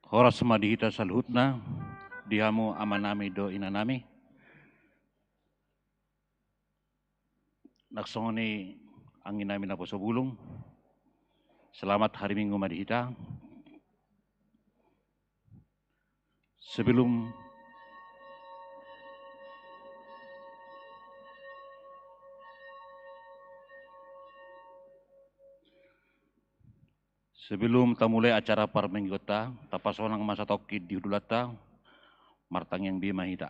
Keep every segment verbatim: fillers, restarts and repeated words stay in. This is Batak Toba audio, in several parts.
Horas ma di hita saluhutna, di hamu amanami dohot inanami. Nang songon i angginami naposo bulung. Selamat hari Minggu ma di hita. Sebelum, sebelum tamulai acara parmingguonta, tapasonang ma satongkin di hundulanta, martangiang be ma hita.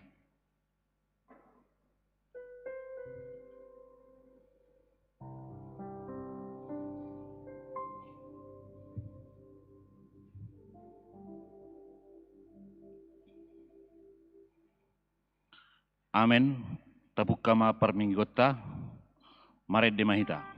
Amen. Tabuka ma parmingguonta, marende ma hita.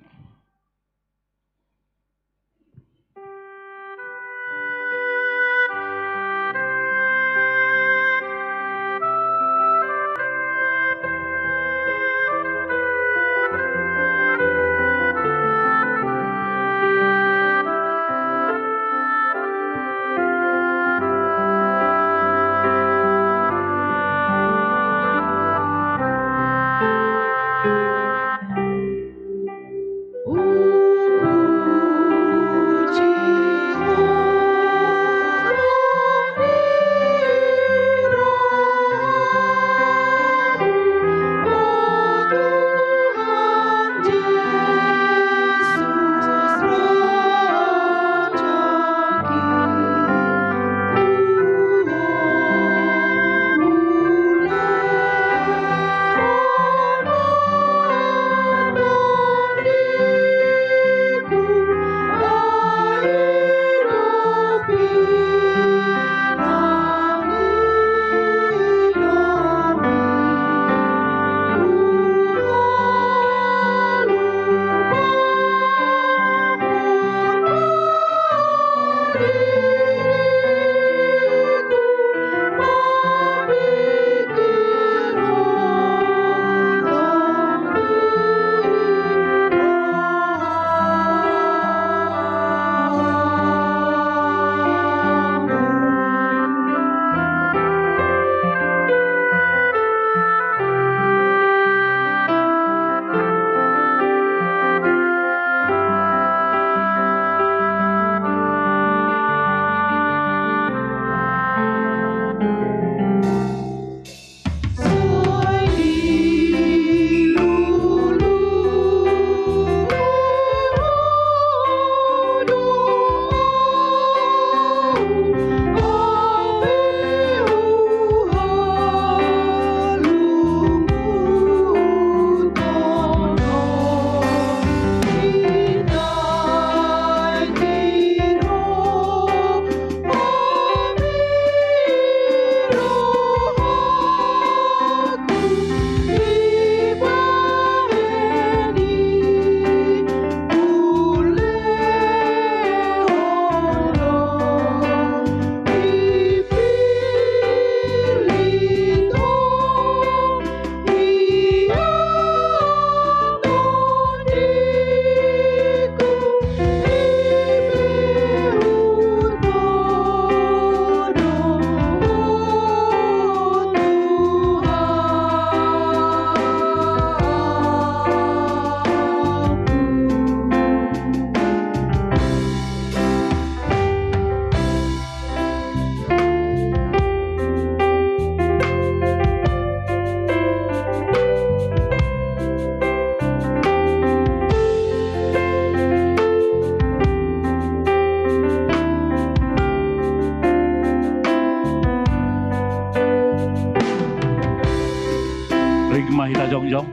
jongjong.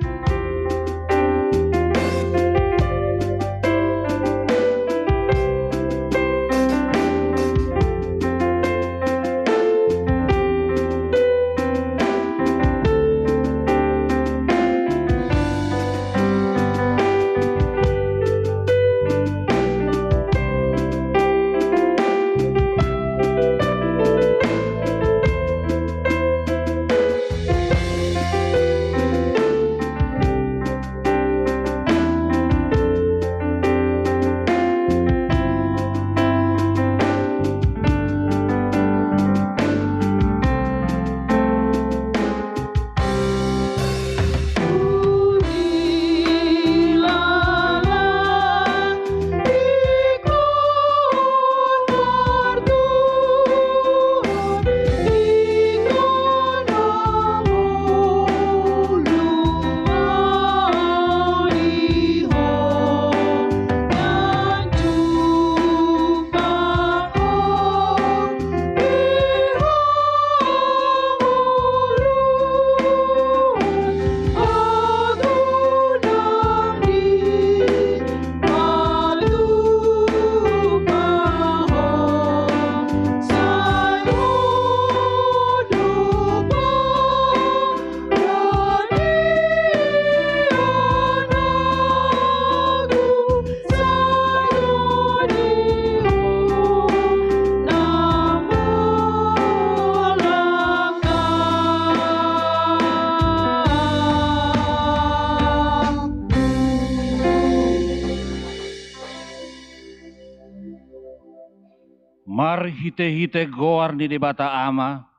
Marhitehite goar ni Debata Ama,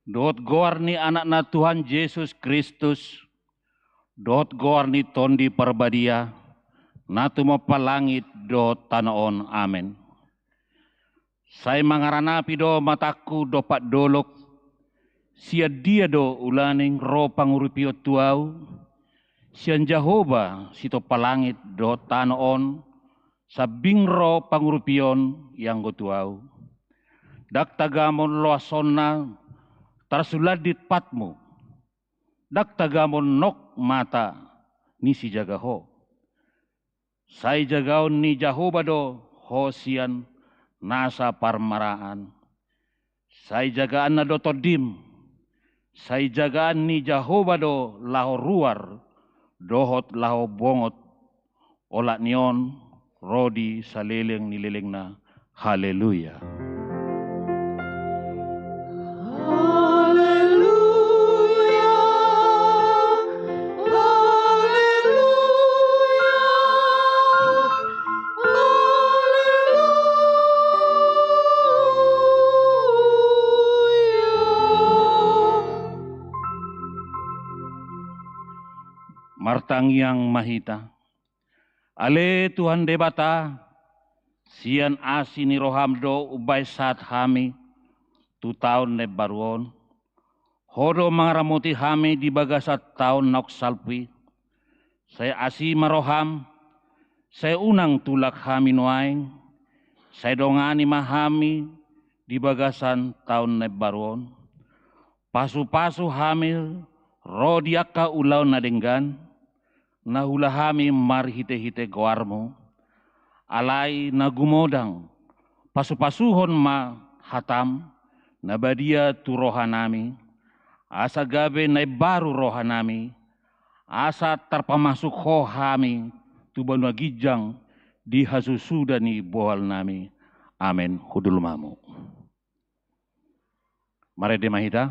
dohot goar ni Anakna Tuhan Jesus Kristus, dohot goar ni Tondi Parbadia, na tumompa langit dohot tano on. Amen. Sai mangaranapi do matangku dompak dolok, sian dia do ulaning ro pangurupion tu ahu? Sian Jahowa sitompa langit dohot tano on, sambing ro pangurupion i anggo tu ahu. Ndang tagamon loasonna tarsulandit patmu, ndang tagamon nok mata ni sijaga ho. Sai jagaon ni Jahowa do ho sian nasa parmaraan. Sai jagaanna do tondim. Sai jagaan ni Jahowa do laho ruar dohot laho bongot. Olat ni on ro di saleleng ni lelengna. Haleluya. Haleluya. Haleluya. Haleluya. Martangiang ma hita. Ale Tuhan Debata, sian asi ni roham do umbaen sahat hami tu taon na imbaru on. Ho do mangaramoti hami di bagasan taon naung salpu i. Sai asi ma roham, sai unang tulak hami nuaeng, sai dongani ma hami di bagasan taon na imbaru on. Pasupasu hami ro di angka ulaon na denggan, na huula hami marhitehite goarmu. Alai na gumodang, pasupasuhon ma hatam na badia tu rohanami, asa gabe na imbaru rohanami, asa tarpamasuk ho hami tu banua ginjang di hasusuda ni bohalnami. Amen. Hundul ma hamu. Marende ma hita.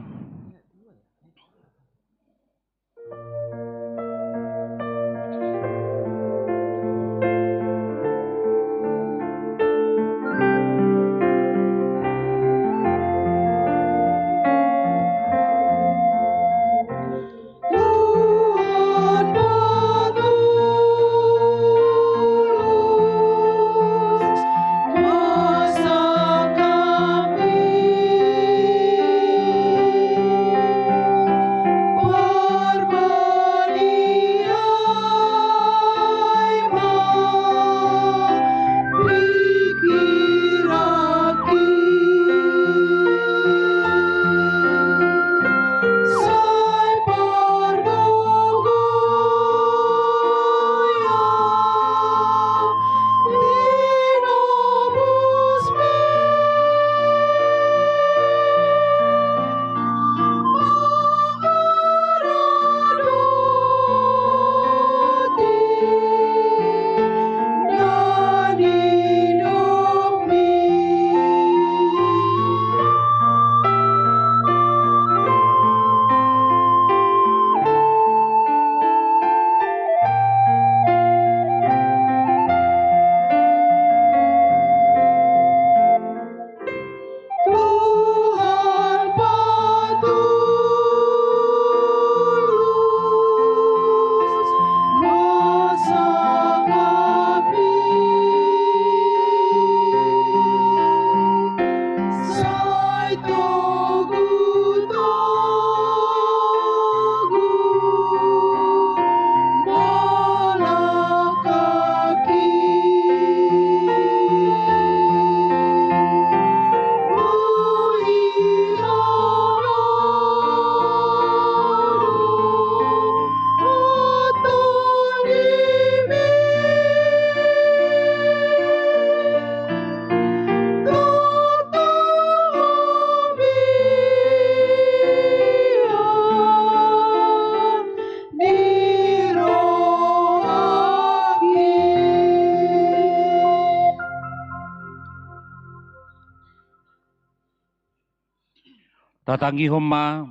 Tangihon ma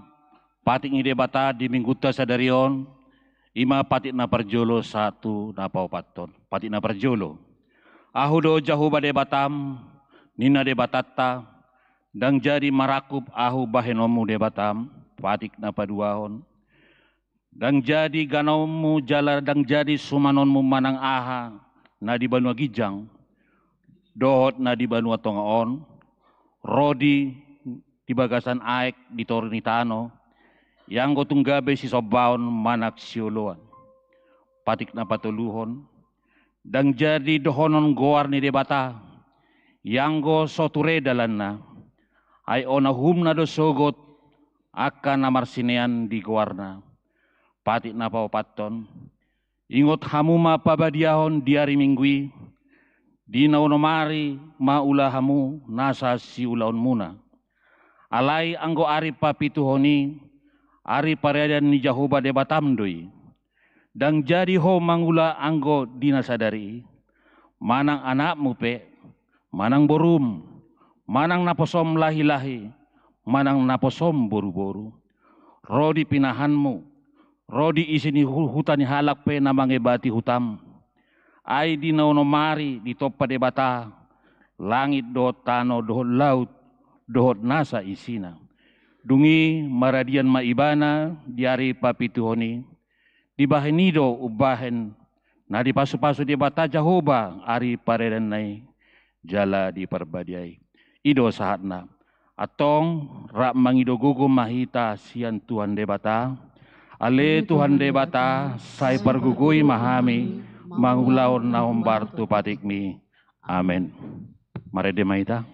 patik ni Debata di minggunta sadari on, i ma patik na parjolo sahat tu na paopathon. Patik na parjolo. Ahu do Jahowa Debatam, ninna Debatanta, ndang jadi marangkup ahu bahenonmu Debatam, patik na paduahon. Ndang jadi ganonmu jala ndang jadi sumanonmu manang aha na di banua ginjang, dohot na di banua tonga on, ro di, di bagasan aek di toru ni tano, ianggo tung gabe sisombaon manang sioloan. Patik na patoluhon, ndang jadi dohonon goar ni Debata, ianggo so ture dalanna, ai ona uhumna do sogot angka na marsinean di goarna. Patik na paopathon, ingot hamu ma pabadiahon di ari Minggu i, di na onom ari ma ula hamu nasa siulaonmuna. Alai anggo ari papituhon i, ari pareadan ni Jahowa Debatam do i. Ndang jadi ho mangula anggo di na sadari i, manang anakmu pe, manang borum, manang naposom lahilahi, manang naposom boruboru, ro di pinahanmu, ro di isi ni hu-, huta ni halak pe na mangebati hutam. Ai di na onom ari ditompa Debata langit dohot tano dohot laut dohot nasa isina. Dung i maradian ma ibana di ari papituhon i, dibahen i do umbahen na dipasupasu Debata Jahowa ari pareadanna i jala diparbadiai. I do sahatna. Antong rap mangido gogo ma hita sian Tuhan Debata. Ale Tuhan Debata, sai pargogoi ma hami mangulahon na hombar tu patikmi. Amen. Marende ma hita.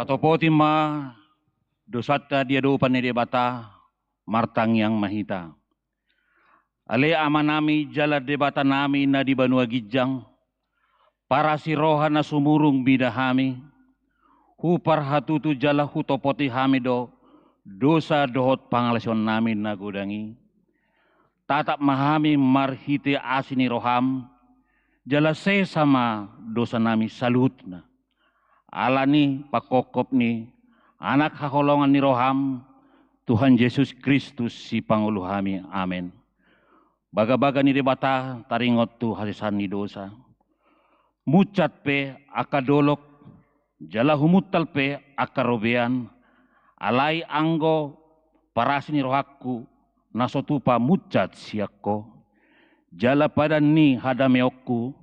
Tatopoti ma dosanta di adopan ni Debata, martangiang ma hita. Ale Amanami jala Debatanami na di banua ginjang, parasi roha na sumurung mida hami, huparhatutu jala hutopoti hami do dosa dohot pangalaosionnami na godang i. Tatap ma hami marhite asi ni roham, jala sesa ma dosanami saluhutna. Ala ni pangkophop ni Anak haholongan ni roham, Tuhan Jesus Kristus Sipangolu hami. Amen. Bagabaga ni Debata taringot tu hasesaan ni dosa. Munsat pe angka dolok, jala humuntal pe angka robean, alai anggo parasi ni rohangku na so tupa munsat sian Ho, jala padan ni hadameonku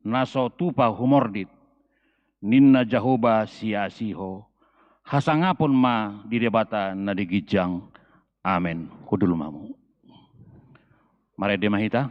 na so tupa humordit, ninna Jahowa siasi Ho. Hasangapon ma di Debata na di ginjang. Amen. Hundul ma hamu. Marende ma hita.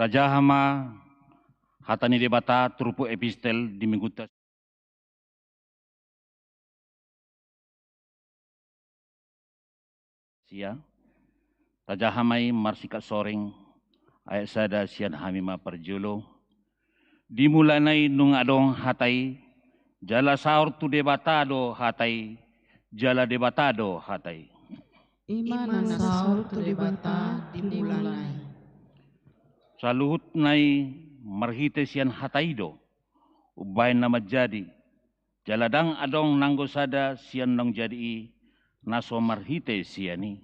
Tajaha ma hata ni Debata turpuk epistel di minggunta. Sia, tajaha ma i marsingkat soring, ayat sada sian hami ma parjolo. Di mulana i nunga adong hata i, jala saor tu Debata do hata i, jala Debata do hata i. I ma na saor tu Debata di mulana i. Saluhutna i marhite sian hata i do umbahen na manjadi, jala ndang adong nanggo sada sian naung jadi i na so marhite sian i.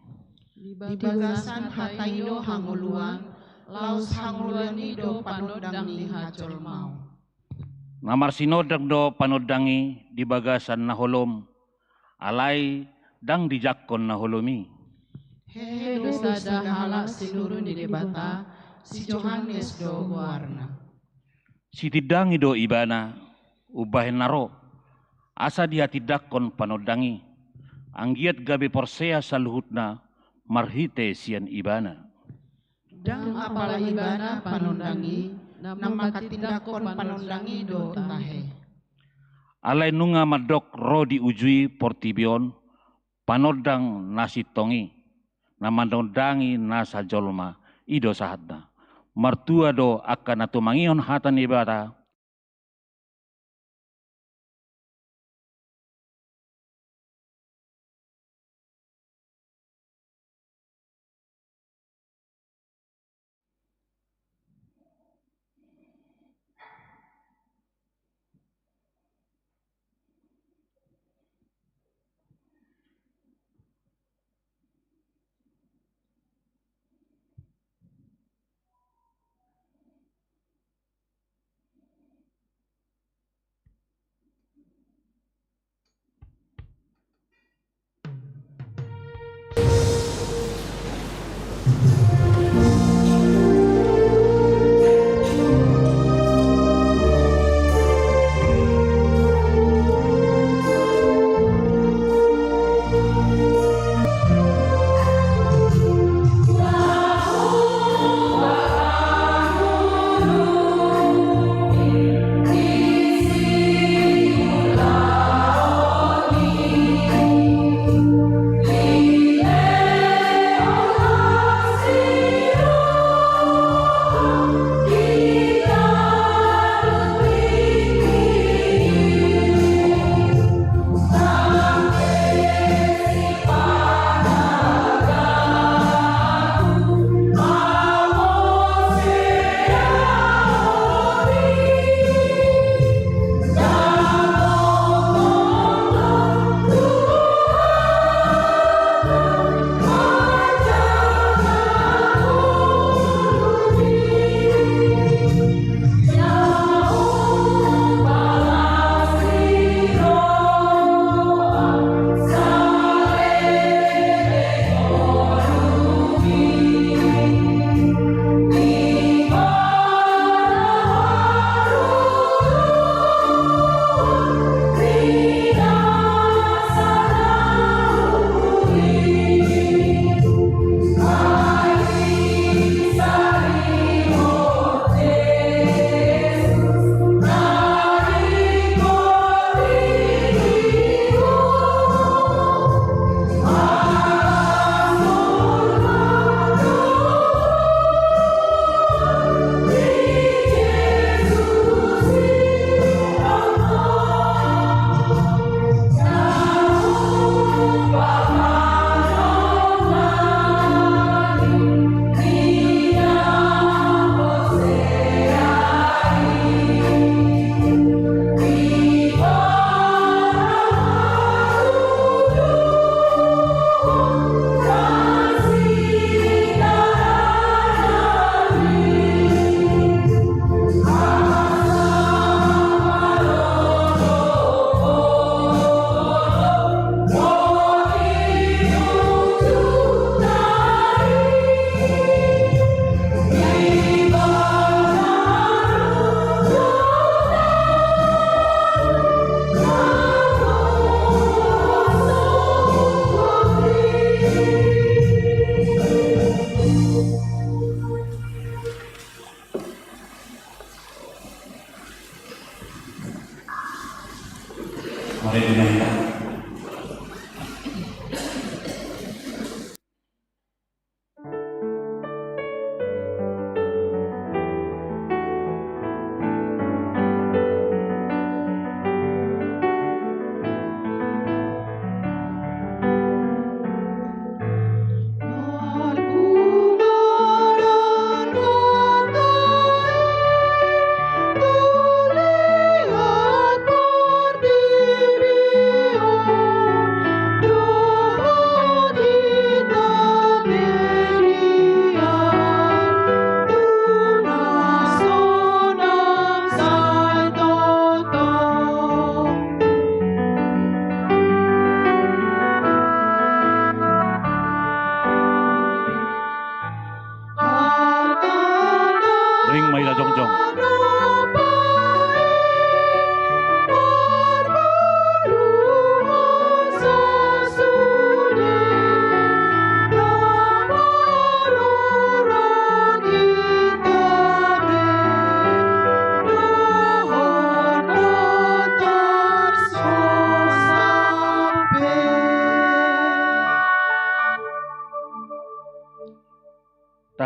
Di bagasan hata i do hangoluan, laos hangoluan i do panondang ni hajolmaon. Na marsinondang do panondang i di bagasan na holom, alai ndang dijangkon na holom i. Hehe do sada halak sinuru ni Debata, si Johannes do goarna. Sitindangi do ibana, umbahen na ro, asa dihatindangkon panondang i, anggiat gabe porsea saluhutna marhite sian ibana. Ndang apala ibana panondang i, na manghatindangkon panondang i do tahe. Alai nunga mandok ro di uju i portibi on, panondang na sintong i, na manondangi nasa jolma, i do sahatna. Martua do angka na tumangihon hata ni Debata.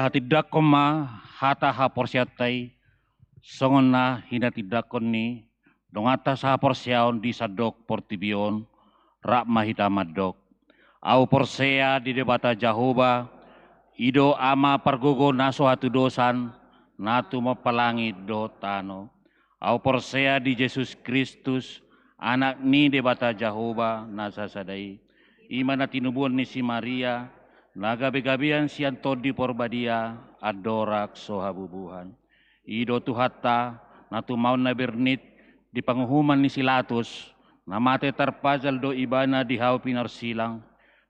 Hatindangkon ma hata haporseaonta i, songon na hinatindangkon ni donganta sahaporseaon di sandok portibi on, rap ma hita mandok. Ahu porsea di Debata Jahowa, i do Ama pargogo na so hatudosan, na tumompa langit dohot tano. Ahu porsea di Jesus Kristus, Anak ni Debata Jahowa na sasada i. I ma na tinubuan ni si Maria, na gabegabean sian Tondi Porbadia, andorang so habubuhan. I do Tuhanta, na tumaon na bernit di panguhuman ni si Latus, na mate tarpajal do Ibana di hau pinarsilang,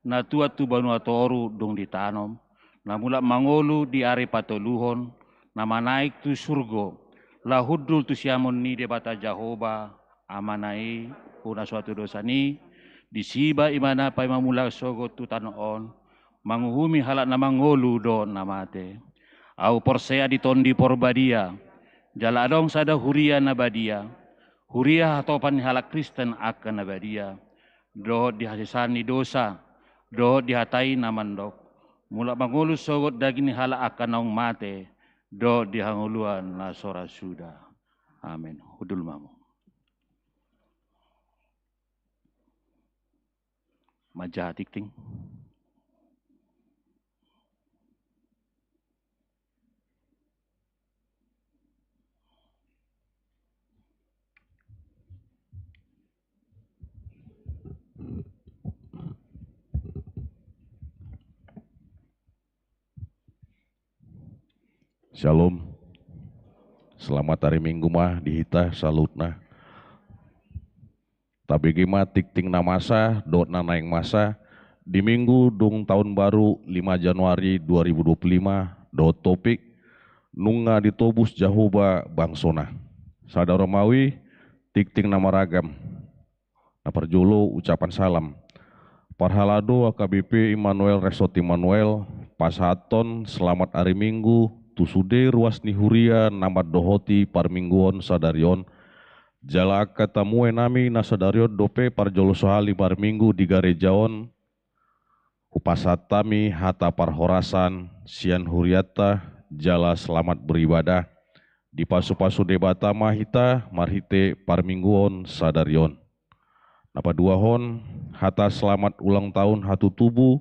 na tuat tu banua toru dung ditanom, na mulak mangolu di ari patoluhon, na manaek tu surgo, laho hundul tu siamun ni Debata Jahowa, Amana i, hu na so hatudosan i, disi ma Ibana paima mulak sogot tu tano on, manguhumi halak na mangolu dohot na mate. Ahu porsea di Tondi Porbadia, jala adong sada huria na badia, huria hatopan ni halak Kristen angka na badia, dohot di hasesaan ni dosa, dohot di hata i na mandok, mulak mangolu sogot daging ni halak angka naung mate, dohot di hangoluan na so ra suda. Amen. Hundul ma hamu. Manjaha tingting. Syalom. Selamat ari Minggu ma di hita saluhutna. Tabege ma tingting na masa dohot na naeng masa di Minggu dung taon baru lima Januari dua ribu dua puluh lima, dohot topik: Nunga ditobus Jahowa bangsona. Sada romawi, tingting na maragam. Na parjolo, ucapan salam. Parhalado H K B P Immanuel Resort Immanuel pasahathon selamat ari Minggu tu sude ruas ni huria na mandohoti parmingguon sadari on. Jala angka tamuenami na sadari on dope parjolo sahali marminggu di gareja on, hupasahat hami hata parhorasan sian hurianta jala selamat beribadah. Dipasupasu Debata ma hita marhite parmingguon sadari on. Na paduahon, hata selamat ulang tahun hatutubu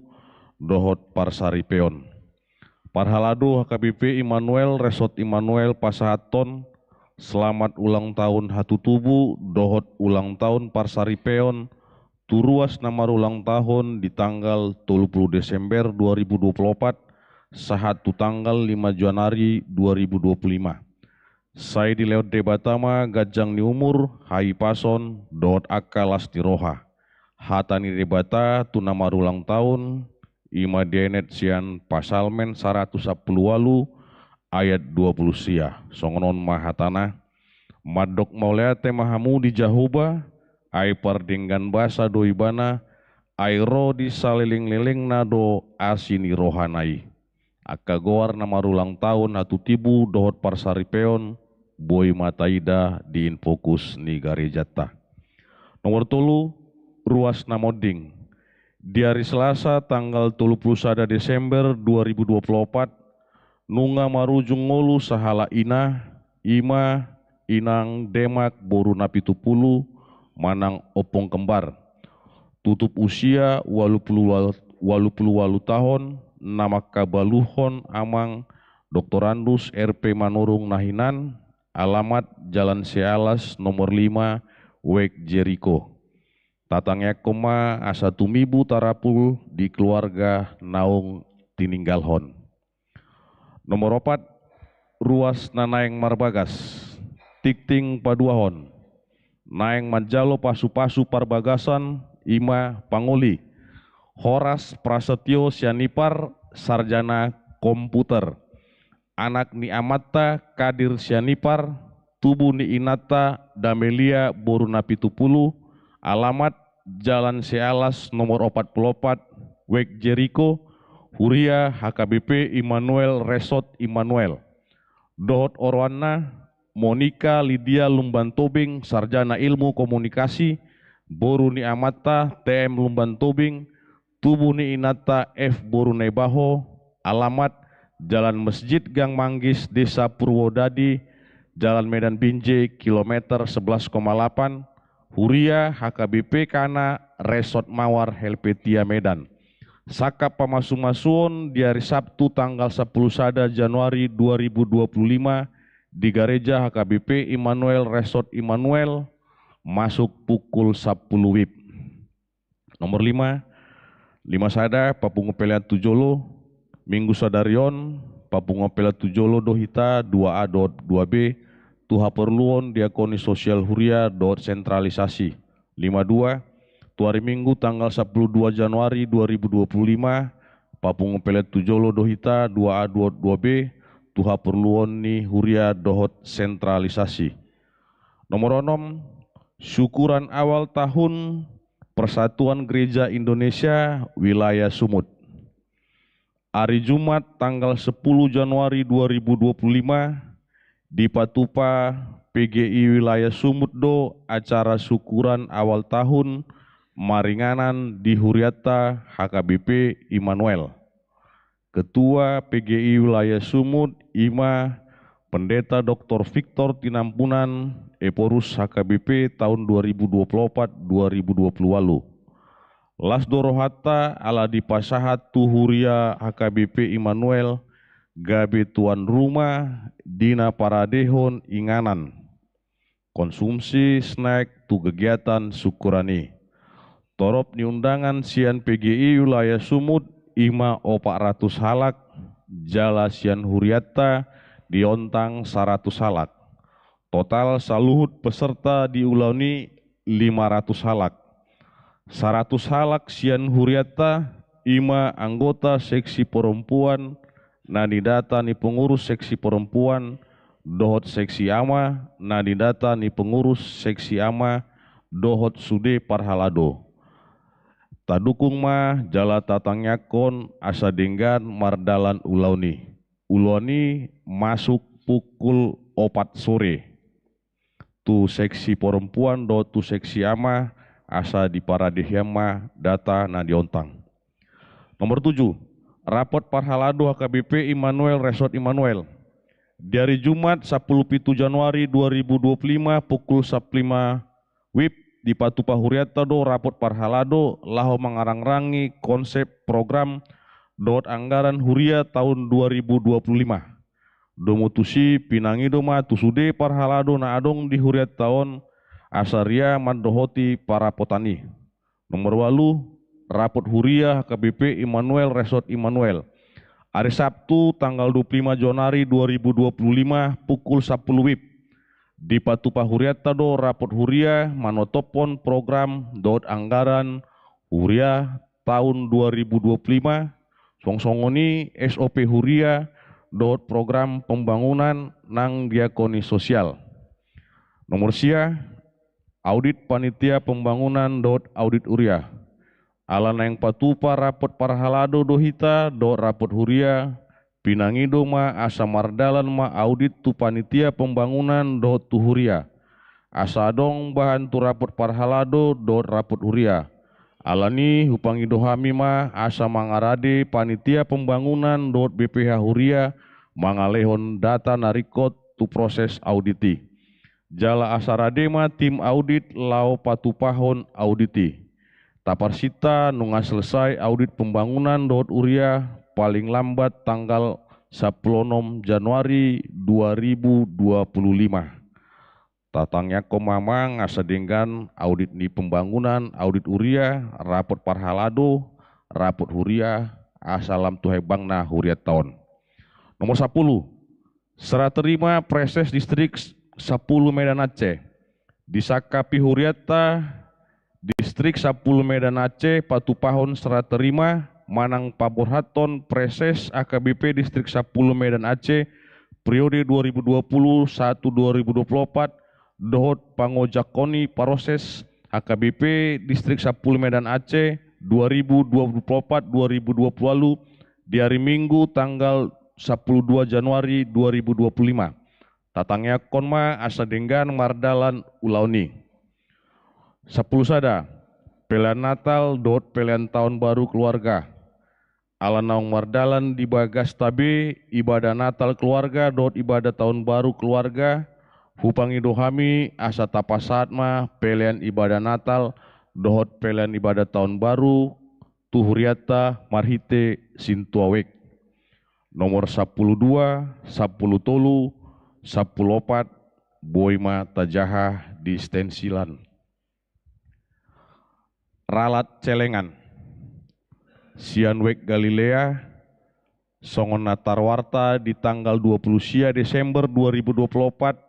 dohot parsaripeon. Parhalado H K B P Immanuel Resort Immanuel pasahathon selamat ulang tahun hatutubu dohot ulang tahun parsaripeon tu ruas na marulang tahun di tanggal tolu puluh Desember dua ribu dua puluh opat sahat tu tanggal lima Januari dua ribu dua puluh lima. Sai dilehon Debata ma ganjang ni umur, hahipason dohot angka las ni roha. Hata ni Debata tu na marulang tahun, i ma dienet sian Psalmen saratus sampulu ualu ayat dua puluh sia. Songon on ma hatana: Mandok mauliate ma hamu di Jahowa, ai pardenggan basa do Ibana, ai ro di salelenglelengna do asi ni rohana i. Angka goar na marulang tahun hatutubu dohot parsaripeon boi ma taida di Infokus ni garejanta. Nomor tolu, ruas na monding. Di ari Selasa tanggal tolu puluh sada Desember dua ribu dua puluh opat, nunga marujung ngolu sahalak ina, i ma Inang Demak boru Napitupulu manang Ompung Kembar. Tutup usia ualu puluh ualu, ualu puluh ualu taon, na mangkabaluhon Amang Doktorandus R P Manurung na hinan, alamat Jalan Sialas nomor lima, Wek Jeriko. Tatangiangkon ma asa tumibu tarapul di keluarga naung tininggalhon. Nomor opat, ruas na naeng marbagas. Tingting paduahon, naeng manjalo pasupasu parbagasan, i ma pangoli Horas Prasetyo Sianipar, sarjana komputer. Anak ni amanta Kadir Sianipar, tubu ni inanta Damelia boru Napitupulu, alamat Jalan Sialas nomor opat puluh opat, Wek Jeriko, huria H K B P Immanuel Resort Immanuel. Dohot oroanna, Monika Lydia Lumban Tobing, sarjana ilmu komunikasi, boru ni amanta T M Lumban Tobing, tubu ni inanta F boru Naibaho, alamat Jalan Masjid Gang Manggis, Desa Purwodadi, Jalan Medan Binjai, kilometer sebelas koma delapan, Huria H K B P Kana, Resort Mawar, Helvetia, Medan. Sangkap pamasumasuon di ari Sabtu tanggal sapuluh sada Januari dua ribu dua puluh lima di Gareja H K B P Immanuel Resort Immanuel, masuk pukul sapuluh wib. Nomor lima, lima sada, papungu pelean tu jolo, Minggu sadari on, papungu pelean tu jolo do hita dua A dohot dua B, tu haporluon diakoni sosial huria dohot sentralisasi. Lima dua, tu ari Minggu tanggal sapuluh dua Januari dua ribu dua puluh lima, papungu pelean tu jolo do hita dua A dohot dua B, tu haporluon ni huria dohot sentralisasi. Nomor onom, syukuran awal tahun Persatuan Gereja Indonesia wilayah Sumut. Ari Jumat tanggal sepuluh Januari dua ribu dua puluh lima, dipatupa P G I wilayah Sumut do acara syukuran awal tahun maringanan di hurianta H K B P Immanuel. Ketua P G I wilayah Sumut ima Pendeta Doktor Victor Tinampunan, Ephorus H K B P tahun dua ribu dua puluh opat dua ribu dua puluh ualu. Las do rohanta ala dipasahat tu huria H K B P Immanuel gabe tuan rumah di na paradehon inganan, konsumsi, snack tu kegiatan syukuran i. Torop ni undangan sian P G I wilayah Sumut ima opat ratus halak, jala sian hurianta di Ontang saratus halak. Total saluhut peserta di ulaon i lima ratus halak. Saratus halak sian hurianta ima anggota seksi perempuan na nidata ni pengurus seksi perempuan dohot seksi ama na nidata ni pengurus seksi ama dohot sude parhalado. Tadukung ma jala tatangiangkon asa denggan mardalan ulaon i. Ulaon i masuk pukul opat sore tu seksi perempuan dohot tu seksi ama, asa diparadehian ma data na di Ontang. Nomor tujuh, rapot parhalado H K B P Immanuel Resort Immanuel. Di ari Jumat sapuluh pitu Januari dua ribu dua puluh lima pukul sampulu lima wib, dipatupa hurianta do rapot parhalado laho mangarangrangi konsep, program dohot anggaran huria tahun dua ribu dua puluh lima. Domu tusi pinangido ma tu sude parhalado na adong di hurianta on asa ria mandohoti parapotan i. Nomor ualu, rapot huria H K B P Immanuel Resort Immanuel. Ari Sabtu tanggal dua puluh lima Januari dua ribu dua puluh lima pukul sampulu wib, dipatupa hurianta do rapot huria manotophon program dohot anggaran huria tahun dua ribu dua puluh lima, songon i S O P huria dohot program pembangunan nang diakoni sosial. Nomor sia, audit panitia pembangunan dohot audit huria. Ala naeng patupa rapot parhalado do hita dohot rapot huria, pinangido ma asa mardalan ma audit tu panitia pembangunan dohot tu huria, asa adong bahan tu rapot parhalado dohot rapot huria. Alani hupangido hami ma asa mangarade panitia pembangunan dohot B P H huria mangalehon data na ringkot tu proses audit i. Jala asa rade ma tim audit laho patupahon audit i. Taparsinta nunga selesai audit pembangunan dohot huria paling lambat tanggal sampulu onom Januari dua ribu dua puluh lima. Tatangiangkon ma amang asa denggan audit ni pembangunan, audit huria, rapot parhalado, rapot huria, asa lam tu hembangna hurianta on. Nomor sampulu, serah terima Praeses Distrik sampulu Medan Aceh. Disangkapi hurianta Distrik sampulu Medan Aceh patupahon serah terima manang paborhathon Praeses A K B P Distrik sampulu Medan Aceh periode dua ribu dua puluh satu dua ribu dua puluh opat dohot pangojakhon ni Praeses A K B P Distrik sampulu Medan Aceh dua ribu dua puluh opat dua ribu dua puluh ualu di ari Minggu tanggal sampulu dua Januari dua ribu dua puluh lima. Tatangiangkon ma asa denggan mardalan ulaon i. Sampulu sada, pelean Natal dohot pelean taon baru keluarga. Ala naung mardalan di bagasta be ibadah Natal keluarga dohot ibadah taon baru keluarga, hupangido hami asa tapasahat ma pelean ibadah Natal dohot pelean ibadah taon baru tu hurianta marhite sintua wijk. Nomor sampulu dua, sampulu tolu, sampulu opat, boi ma tajaha di stensilan. Ralat celengan. Sian wijk Galilea, songon na tarwarta di tanggal dua pulu sia Desember dua ribu dua pulu opat,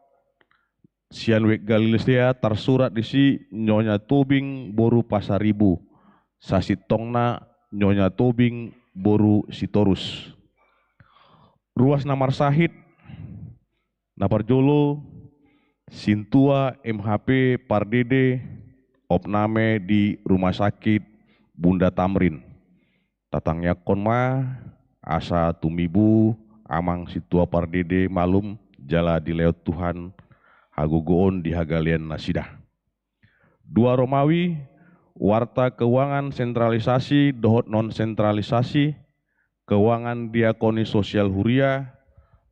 sian wijk Galilea tarsurat disi Nyonya Tobing boru Pasaribu, sasintongna Nyonya Tobing boru Sitorus. Ruas na marsahit, na parjolo, sintua M H P Pardede, opname di Rumah Sakit Bunda Tamrin. Tatangiangkon ma asa tumibu amang sintua Pardede malum jala dilehon Tuhan hagogoon di hagalean nasida. Dua Romawi, warta keuangan sentralisasi dohot non sentralisasi, keuangan diakoni sosial huria,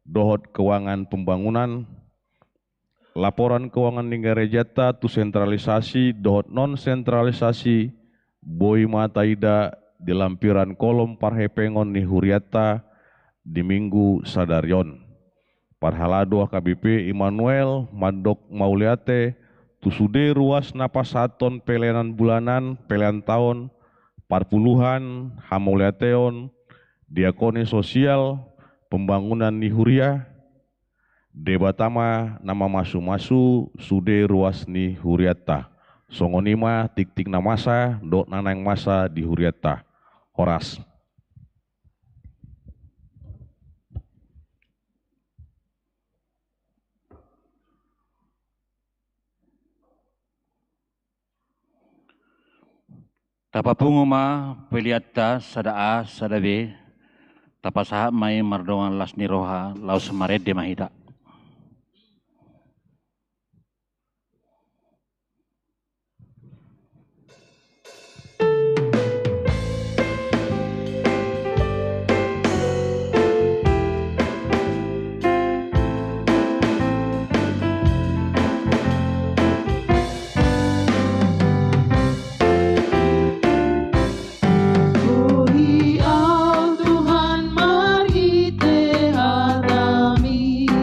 dohot keuangan pembangunan, laporan keuangan ni garejanta tu sentralisasi dohot non sentralisasi, boi ma taida di lampiran kolom parhepengon ni hurianta di minggu sadari on. Parhalado H K B P Immanuel mandok mauliate tu sude ruas na pasahathon pelean bulanan, pelean taon, parpuluhan, hamauliateon, diakoni sosial, pembangunan ni huria, Debata ma na mamasumasu sude ruas ni hurianta. Songon i ma tingting na masa dohot na naeng masa di hurianta. Horas. Tapapungu ma peleanta sada A sada B, tapasahat ma i mardongan las ni roha, laos marende ma hita. Boi au Tuhan marhite hataMi,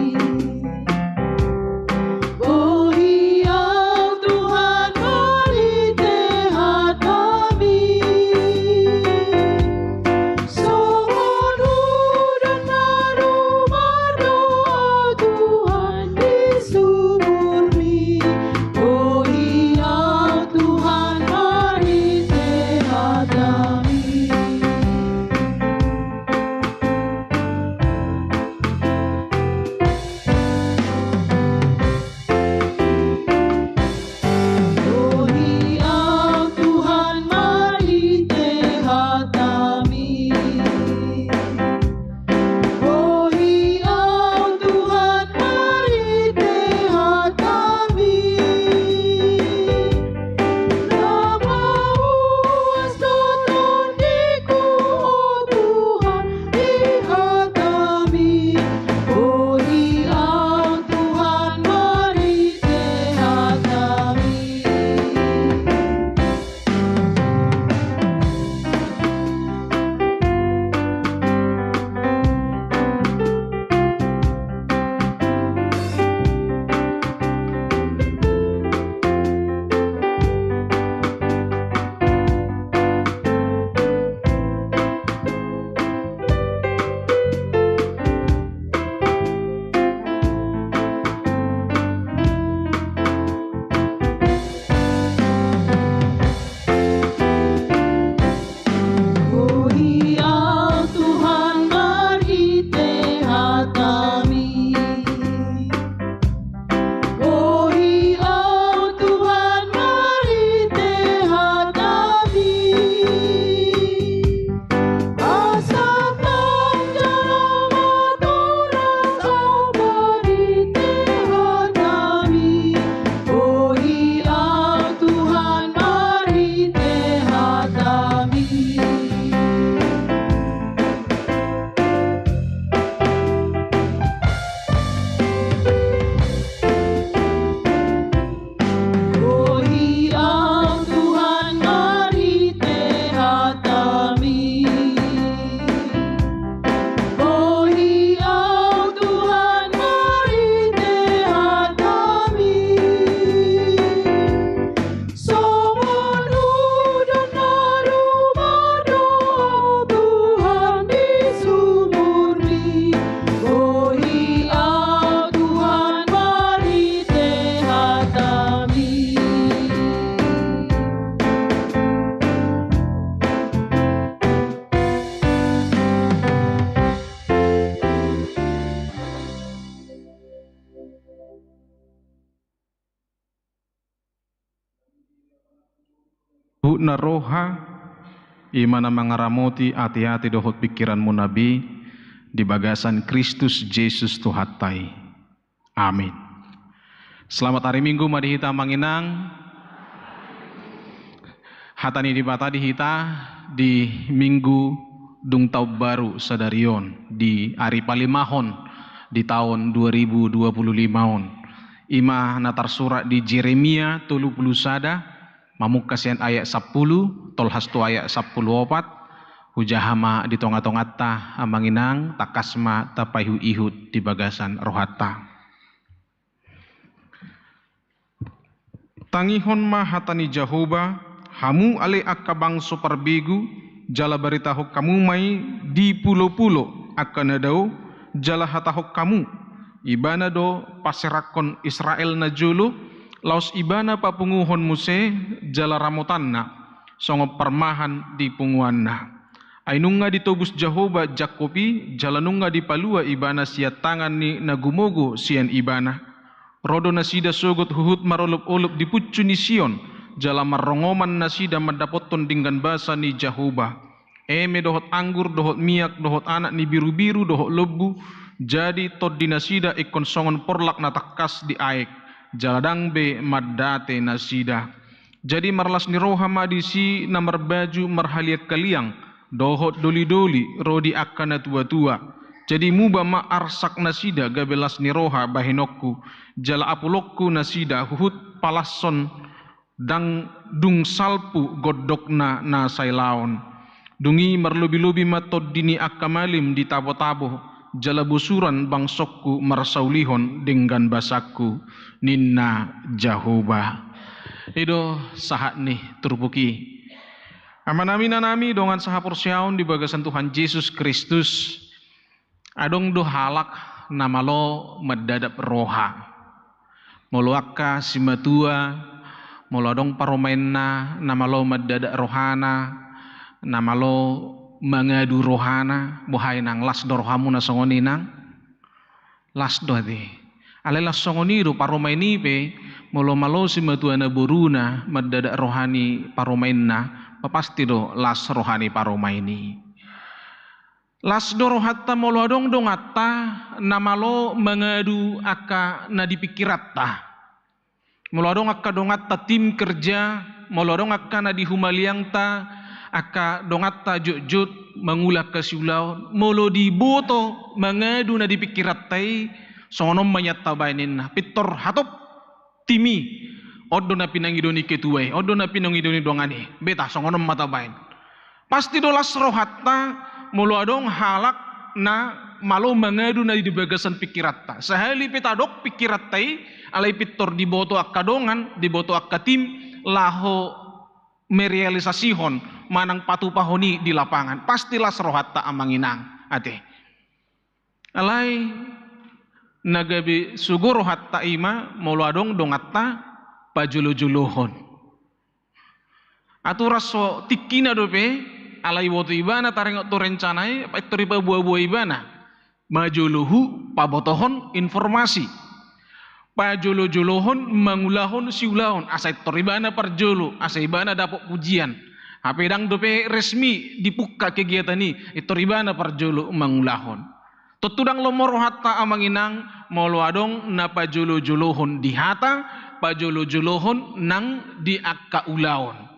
Huhut na roha, i ma na mangaramoti ateate dohot pingkiranmuna be, di bagasan Kristus Jesus Tuhanta i. Amin. Selamat hari Minggu ma di hita, Amang Inang. Hata ni Debata di hita di Minggu dung taon baru sadari on, di ari palimahon di taon dua ribu dua puluh lima on. I ma na tarsurat di Jeremia tolu puluh sada, mamungka sian ayat sampulu, tolhas tu ayat sampulu opat. Hujaha ma di tonga-tonganta, Amang Inang, tangkas ma tapaihut-ihut di bagasan rohanta. Tangihon ma hata ni Jahowa, hamu ale angka bangso parbegu, jala baritahon hamu ma i di pulo-pulo angka na dao, jala hatahon hamu: Ibana do paserangkon Israel na jolo, laos Ibana papunguhon muse jala ramotanna, songon parmahan di punguanna. Ai nunga ditobus Jahowa Jakkob i, jala nunga dipalua Ibana sian tangan ni na gumogo sian Ibana. Ro do nasida sogot huhut marolop-olop di puncu ni Sion, jala marrongoman nasida mandapothon denggan basa ni Jahowa. Eme dohot anggur, dohot miak, dohot anak ni birubiru, dohot lombu, jadi tondi nasida ingkon songon porlak na tangkas di aek, jala ndang be mandate nasida. Jadi marlas ni roha ma disi na marbaju marhaliang-haliang, dohot doli-doli, ro di angka na tua-tua. Jadi muba ma arsak nasida gabe las ni roha bahenonku, jala apulonku nasida huhut palashon, ndang dung salpu gondokna na sailaon. Dung i marlobi-lobi ma tondi ni angka malim di tabo-tabo, jala bosuran bangsongku marsaulihon denggan basangku, ninna Jahowa. I do sahat ni turpuk i. Amanami, inanami, dongan sahaporseaon di bagasan Tuhan Jesus Kristus, adong do halak na malo mandadap roha. Molo angka simatua, molo adong parumaenna na malo mandadap rohana, na malo mangadu rohana, boha, Inang, las do rohamu na songon i, Inang? Las do ate. Alai las songon i do parumaen i pe, molo malo simatuana boruna mandadap roha ni parumaenna, pasti do las roha ni parumaen i. Las do rohanta molo adong donganta na malo mangadu angka na di pingkiranta. Molo adong angka donganta tim kerja, molo adong angka na di humaliangta, angka donganta jotjot mangula angka siulaon, molo diboto mangadu na di pingkiranta i, songon on ma nian tabaen, ninna, pintor hatop tim i. On do na pinangido ni ketua i, on do na pinangido ni dongan i. Beta, songon on ma tabaen. Pasti do las rohanta molo adong halak na malo mangadu na di bagasan pingkiranta. Sahali pe tadok pingkiranta i, alai pintor diboto angka dongan, diboto angka tim, laho merealisasihon manang patupahon i di lapangan. Pasti las rohanta, Amang Inang, ate. Alai na gabe sogo rohanta i ma molo adong donganta pajolo-jolohon. Aturan so tingkina dope, alai iboto ibana taringot tu rencana i, pintor dipaboa-boa ibana. Majolo hu pabotohon informasi. Pajolo-jolohon mangulahon siulaon, asa pintor ibana parjolo, asa ibana dapot pujian. Hape ndang dope resmi dipungka kegiatan i, pintor ibana parjolo mangulahon. Tontu ndang lomo rohanta, Amang Inang, molo adong na pajolo-jolohon di hata, pajolo-jolohon nang di angka ulaon.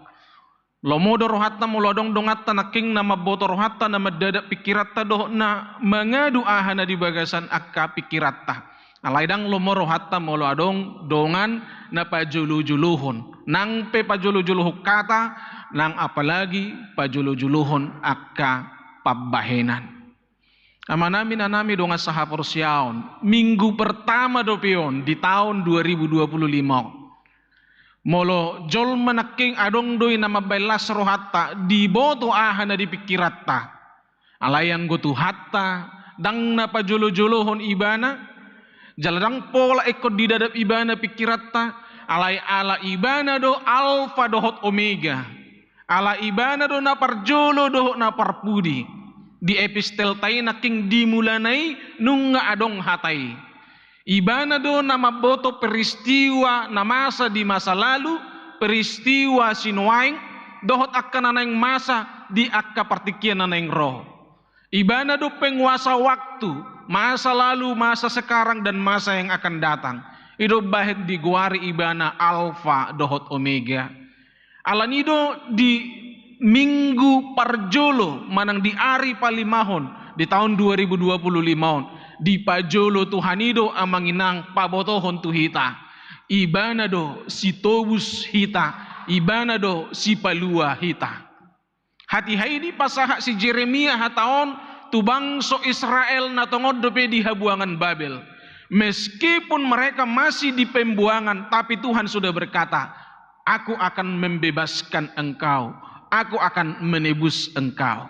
Lomo do rohanta molo adong donganta nangkin na mamboto rohanta, na mandadap pingkiranta dohot na mangadu aha na di bagasan angka pingkiranta. Alai ndang lomo rohanta molo adong dongan na pajolo-jolohon. Nang pe pajolo-jolohon hata, nang apalagi pajolo-jolohon angka pambahenan. Amanami, inanami, dongan sahaporseaon, minggu pertama dope on di taon dua ribu dua puluh lima on. Molo jolma nangkin adong do i na mambaen las rohanta, diboto aha na di pingkiranta. Alai anggo Tuhanta, ndang na pajolo-jolohon ibana, jala ndang pola ingkon didadap ibana pingkiranta, alai ala ibana do Alfa dohot Omega. Ala ibana do na parjolo dohot na parpudi. Di epistelta i nangkin di mulana i nunga adong hata i. Ibana do na mamboto peristiwa na masa di masa lalu, peristiwa sinuaeng, dohot angka na naeng masa di angka partingkian na naeng ro. Ibana do penguasa waktu, masa lalu, masa sekarang, dan masa yang akan datang. I do umbahen digoari ibana Alfa dohot Omega. Alani do di minggu parjolo manang di ari palimahon di taon dua ribu dua puluh lima on, dipajolo Tuhan i do amang inang pabotohon tu hita. Ibana do sitobus hita, ibana do sipalua hita. Hatiha i dipasahat si Jeremia hata on tu bangso Israel na tongon dope di habuangan Babel. Meskipun mereka masih di pembuangan, tapi Tuhan sudah berkata, "Aku akan membebaskan engkau, Aku akan menebus engkau."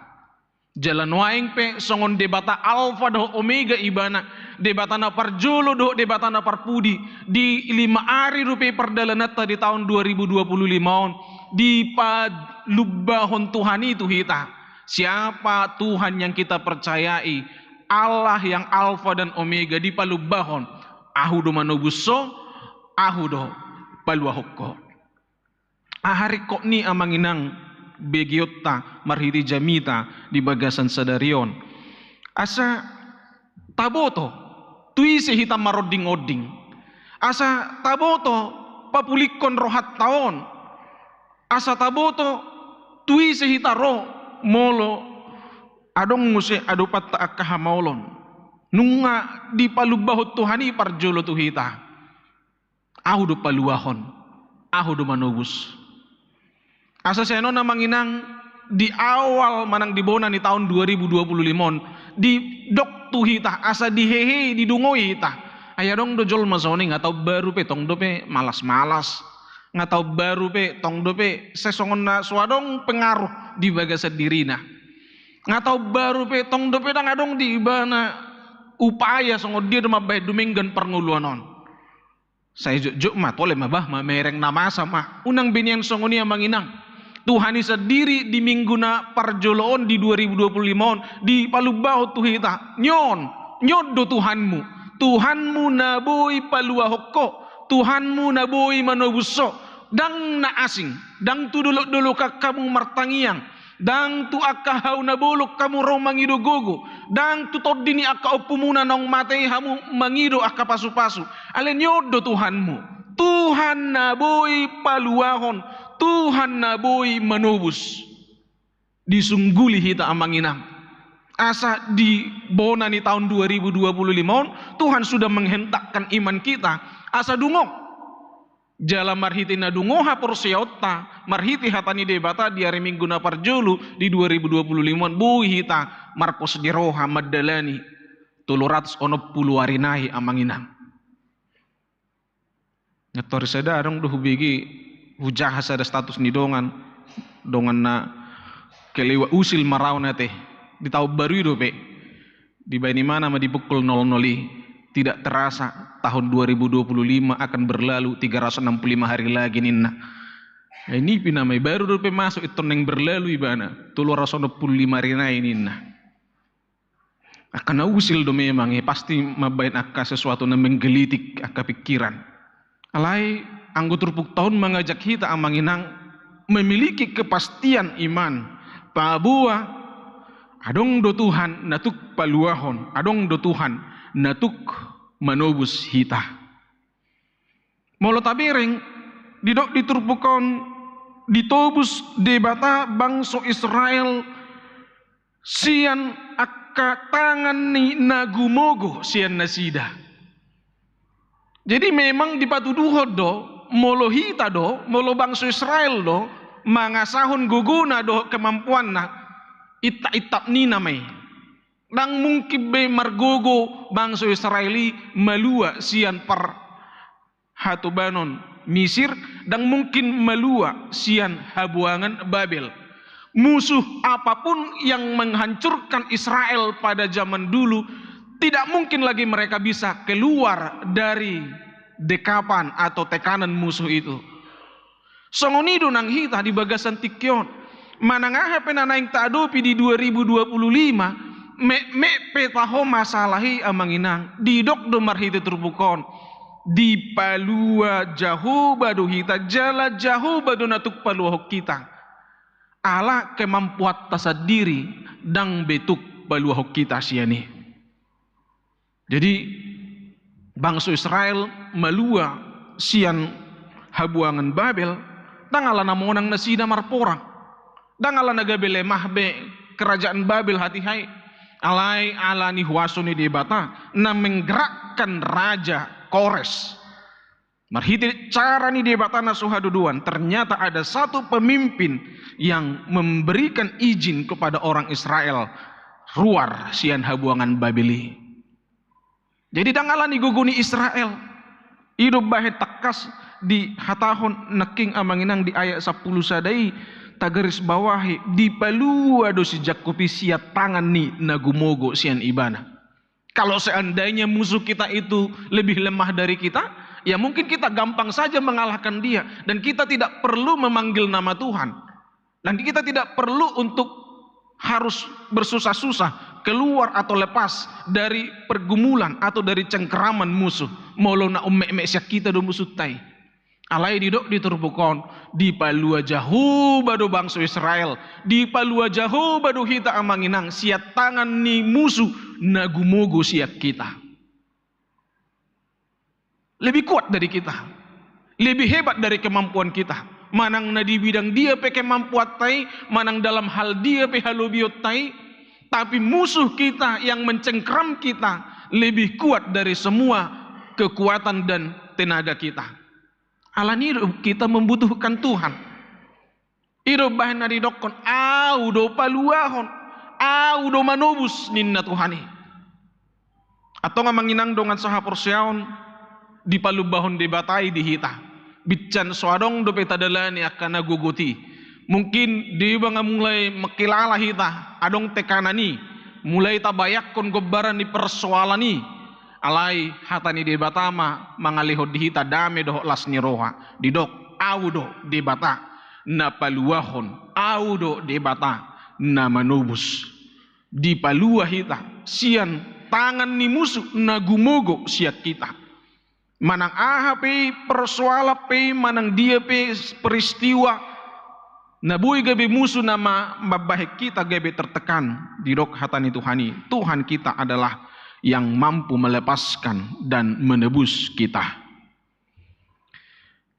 Jala nuaeng pe songon Debata Alfa dohot Omega ibana, Debata na parjolo dohot Debata na parpudi, di lima ari dope pardalananta di taon dua ribu dua puluh lima on, dipalumbahon Tuhan i tu hita. Siapa Tuhan yang kita percayai? Allah yang Alfa dan Omega, dipalumbahon. Ahu do manobus ho, Ahu do paluahon ho. Aha ringkot ni amang inang begeonta marhite jamita di bagasan sadari on? Asa taboto tu ise hita maronding-onding. Asa taboto papulingkon rohanta on. Asa taboto tu ise hita ro molo adong muse adopanta angka hamaolon. Nunga dipalumbahon Tuhan i parjolo tu hita. Ahu do paluahon, Ahu do manobus. Asa sian on amang inang, di awal manang di bona ni taon dua ribu dua puluh lima on, didok tu hita, asa dihehei, didungoi hita. Ai adong do jolma songon i, nga taon baru pe tong dope malas-malas. Nga taon baru pe tong dope sai songon na so adong pengaruh di bagasan dirina. Nga taon baru pe tong dope ndang adong di ibana upaya songon dia do mambahen dumenggan parngoluan on. Sai jotjot ma, tole ma bah, mamereng na masa ma. Unang be nian songon i amang inang. Tuhan i sandiri di minggu na parjolo on di dua ribu dua puluh lima on, dipalumbahon tu hita. Nion, nion do Tuhanmu. Tuhanmu na boi paluahon ho, Tuhanmu na boi manobus ho. Ndang na asing, ndang tu dolok-dolok angka hamu martangiang. Ndang tu angka hau na bolon hamu ro mangido gogo, ndang tu tondi ni angka ompumuna naung mate i hamu mangido angka pasu-pasu. Alai nion do Tuhanmu, Tuhan na boi paluahon, Tuhan na boi manobus. Disungguli hita amang inang. Asa di bona ni taon dua ribu dua puluh lima on, Tuhan sudah menghentakkan iman kita. Asa dungo. Jala marhite na dungo haporseaonta, marhite hata ni Debata di ari Minggu na parjolo di dua ribu dua puluh lima on, boi hita marpos ni roha mandalani tolu ratus onom pulu ari nai amang inang. Nga tor sada adong do hubege, hujaha sada status ni dongan, dongan na kelewa usil maraon ate, di taon baru i dope. Dibaen imana ma di pukul nol nol i, tidak terasa tahun dua ribu dua puluh lima akan berlalu tiga ratus enam puluh lima hari lagi ninna. Ai nipi nama i, baru dope masuk i, tong naeng berlalu ibana, tolu ratus onom pulu lima ari nai ninna. Angka na usil do memang i, pasti mambaen angka sesuatu na menggelitik angka pikiran. Alai anggo turpukta on mangajak hita amang inang memiliki kepastian iman, paboa adong do Tuhan na tuk paluahon, adong do Tuhan na tuk manobus hita. Molo tabereng, didok di turpuk on, ditobus Debata bangso Israel sian angka tangan ni na gumogo sian nasida. Jadi memang dipatuduhon do, molo hita do, molo bangso Israel do mangasahon gogona dohot kemampuanna, intap-intap ni nama i. Ndang mungkin be margogo bangso Israel i malua sian par hatobanon Misir, ndang mungkin malua sian habuangan Babel. Musuh apapun yang menghancurkan Israel pada zaman dulu, tidak mungkin lagi mereka bisa keluar dari dekapan atau tekanan musuh itu. Songon i do nang hita di bagasan tingki on. Manang aha pe na naeng taadopi di dua ribu dua puluh lima, metmet pe taho masalah i amang inang, didok do marhite turpuk on. Dipalua Jahowa do hita, jala Jahowa do na tuk paluahon hita. Ala kemampuanta sandiri ndang be tuk paluahon hita sian i. Jadi, bangso Israel malua sian habuangan Babel, ndang ala na monang nasida marporang. Ndang ala na gabe lemah be kerajaan Babel hatiha i. Alai ala ni huaso ni Debata na menggerakkan Raja Kores. Marhite cara ni Debata na so hadodoan, ternyata ada satu pemimpin yang memberikan izin kepada orang Israel ruar sian habuangan Babel i. Jadi, ndang ala ni gogo ni Israel. I do bahen tangkas dihatahon nangkin, amang inang, di ayat sampulu sada i, tagarisbawahi, dipalua do si Jakkob i sian tangan ni na gumogo sian ibana. Kalau seandainya musuh kita itu lebih lemah dari kita, ya mungkin kita gampang saja mengalahkan dia, dan kita tidak perlu memanggil nama Tuhan. Dan kita tidak perlu untuk harus bersusah-susah keluar atau lepas dari pergumulan atau dari cengkraman musuh. Molo na ummekmek sian hita do musuhta i. Alai didok di turpuk on, dipalua Jahowa do bangso Israel, dipalua Jahowa do hita, amang inang, sian tangan ni musuh na gumogo sian hita. Lebih kuat dari kita, lebih hebat dari kemampuan kita. Manang na di bidang dia pe kemampuanta i, manang dalam hal dia pe halobionta i, tapi musuh kita yang mencengkram kita lebih kuat dari semua kekuatan dan tenaga kita. Ala ni i do hita membutuhkan Tuhan. I do bahen na didokkon, "Ahu do paluahon, Ahu do manobus," ninna Tuhan i. Antong, amang inang dongan sahaporseaon, dipalumbahon Debata i di hita. Binsan so adong dope tadalani angka na gogot i. Mungkin deba nga mulai mangkilala hita, adong tekanan i, mulai tabayangkon gombaran ni persoalan i. Alai hata ni Debata ma mangalehon di hita dame dohot las ni roha. Didok, "Ahu do Debata na paluahon, Ahu do Debata na manobus." Dipalua hita sian tangan ni musuh na gumogo sian hita. Manang aha pe i persoalan pe i, manang dia pe peristiwa na boi gabe musuh na ma-, mambahen hita gabe tertekan, didok hata ni Tuhan i, Tuhan kita adalah yang mampu melepaskan dan menebus kita.